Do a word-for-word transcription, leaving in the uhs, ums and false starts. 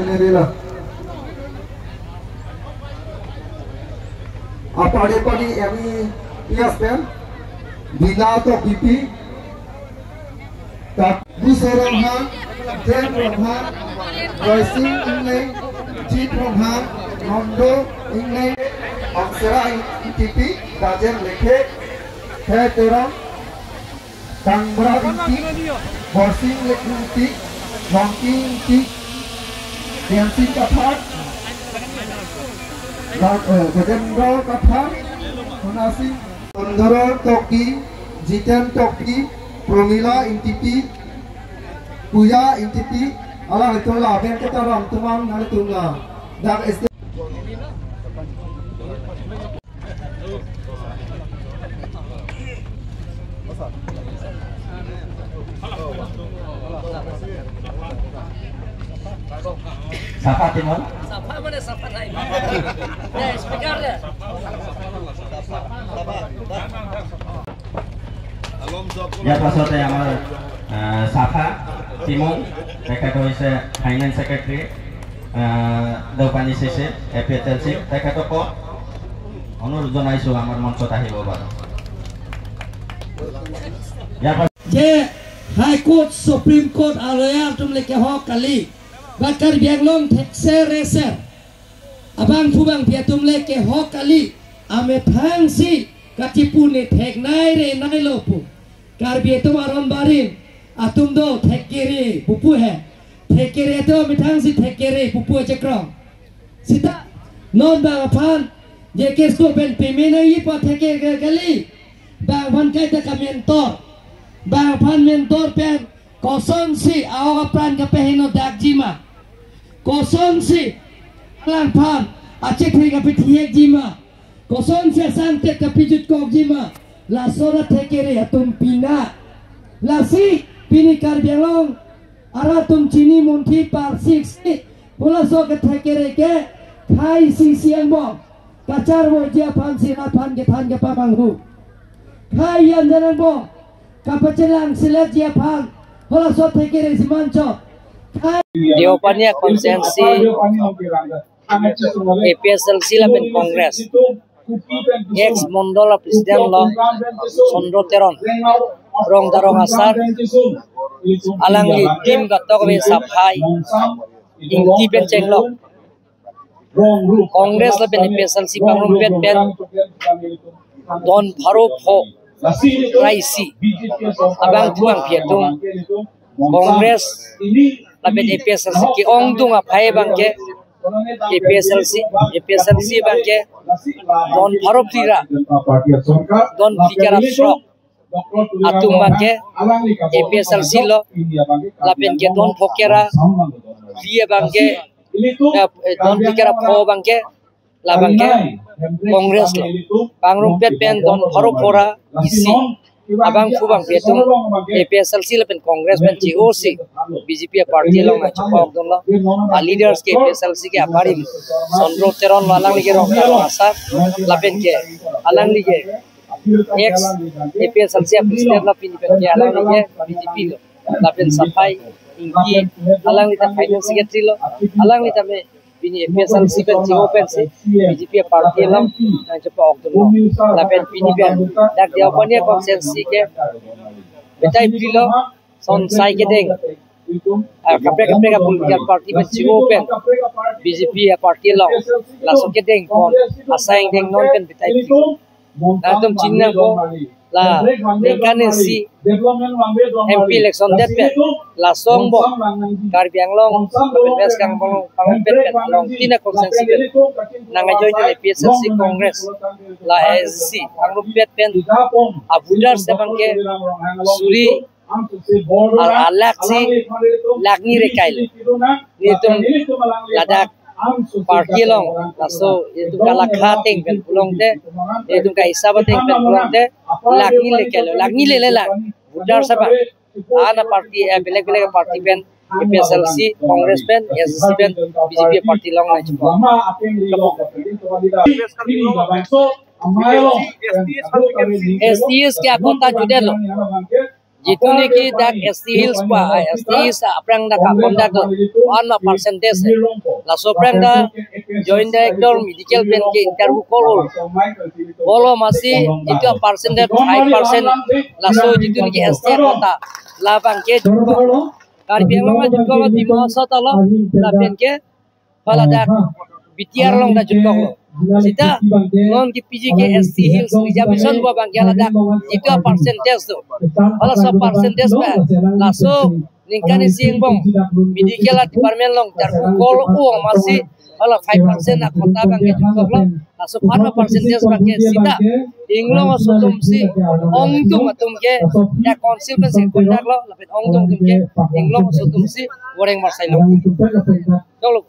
Nirila. Apar apar ni M E P S pen, Bina Tokbipi, Kat Buso Ronghang, Jen Ronghang, Joysing Engleng, Jit Ronghang, Nondo Engleng, Angsera Ingtipi, Dajen Lekhe, He Terang, Kangbra Ingti, Borsing Lekhe Ingti, Longki Ingti, Diansing Kathar, Ra-, eh, Gajendra Kathar, Honasing, Tondoro Tokbi, Jiten Tokbi, Promila Ingtipi, Puya Ingtipi, alanglitum lapen ketaram atum an nanglitum la dak S T Sapha Timung. Sapha mane sapha thai. Ya, speaker ya. ইয়াৰ পাছতে আমাৰ, আহ, চাফা টিমং, তেখেত হৈছে finance secretary, আহ, Deopani C C, A P H L C, তেখেতকো অনুৰোধ জনাইছোঁ আমাৰ মঞ্চত আহিব বাবে। ইয়াৰ পাছত Je High Court, Supreme Court aloya atum le kehok kali. Ba Karbi Anglong thekser reser abangphu bangphi atum le kehok kali. Amethang si kachipu ne theknei re nai lo pu. Karbi atum aron barim atum do thekkere pupu he. Thekkere do amethang si thekkere pupu chekrong. Sita non bang aphan je case ko pen payment nangji pa thekkere kali. Bang aphan kaita ka mentor. Bang aphan mentor pen kosonsi a-ok apran kapeheno dakji ma. Kosonsi alangphan achethe kapethekji ma. Kosonsi asangtet kapejutkokji ma. Laso ra thekkere atum pina. Lasi pini Karbi Anglong arat atum chini munthi par six. Halaso ke thekkere ke khai isi isi angbong kacharvoji aphan si rat aphan kethan kepamanghu. Khai anjan angbong kapachelang seletji aphan halaso thekkere si manchot. Khai Deopania constituency A P H L C lapen Congress ex mondol president lo Chandra Teron, Rongda Rong asar, alangli team katok ave Sapha Ingti pen chenglok. Congress lapen A P H L C pangrumpet pen don pharo pho ra isi abangphu bangphi atum Congress lapen A P H L C ke-ongdung aphai abangke A P H L C, A P H L C abangke don pharo phli ra don phli kera throk atum abangke A P H L C lo, lapen ke don pho kera phli abangke, eh, don phli kera pho abangke labangke Congress lo. Pangrumpet pen don pharo pho ra isi abangphu bangphi atum A P H L C lapen Congress pen che-osi B J P party along nangchepokdunlo. A leaders ke A P H L C ke abarim Chandra Teron lo, alangli ke Rongda Rong asar, lapen ke alangli ke ex A P H L C president lo, pini pen ke alangli ke B J P lo. Lapen Sapha Ingti, alangli ta finance secretary lo, alangli ta me pini A P H L C pen che-o pensi B J P party along nangchepokdunlo. Lapen pini pen dak Deopania constituency ke betai phli lo, son sai kedeng, ah, kaprek kaprek a-political party pen che-o pen B J P party along laso kedeng pon asai angdeng non pen betai phli. Nangtum chini nangpo, la ningkan isi M P election det pen laso angbong Karbi Anglong lapen West Karbi Anglong pangrumpet pen along tina constituency pen nang ajoine A P H L C Congress la A S D C pangrumpet pen a-voters abangke suri ar alak si lakh ni re kailo. Nelitum ladak party along, laso nelitum kalakha ateng pen pulote, nelitum ka-hisab ateng pen pulote, lakh ni le kailo, lakh ni le le lang. Voters abang, ana party, eh, belek belek party pen, A P H L C, Congress pen, A S D C pen, B J P party along nangchepo. S T S ke akota judetlo. Jitu niki dak S T Hills pa, ah, S T Hills aphrang dak akon dak do, one percentage. Laso aphrang dak Joint Director Medical pen ke interview call-o. Bolo masi jitu percentage five percent. Laso jitu niki S T quota, labang ke jutkoklo. Karbi Anglong jutkoklo, Dima Hasao ta lo, lapen ke hala dak B T R along ta jutkoklo. Sita non ke P G ke S T Hills reservation pu abang ke hala dak jitu percentage do. Hala laso percentage ba, laso ningkan isi angbong medical department along interview call-o masi hala five percent a quota abang ke jutkoklo. Laso aphan percentage abang ke sita inglong aso atum si ongdung atum ke ya council pen si contact lo, lapen ongdung atum ke inglong aso atum si voreng marsai lo. Tolo.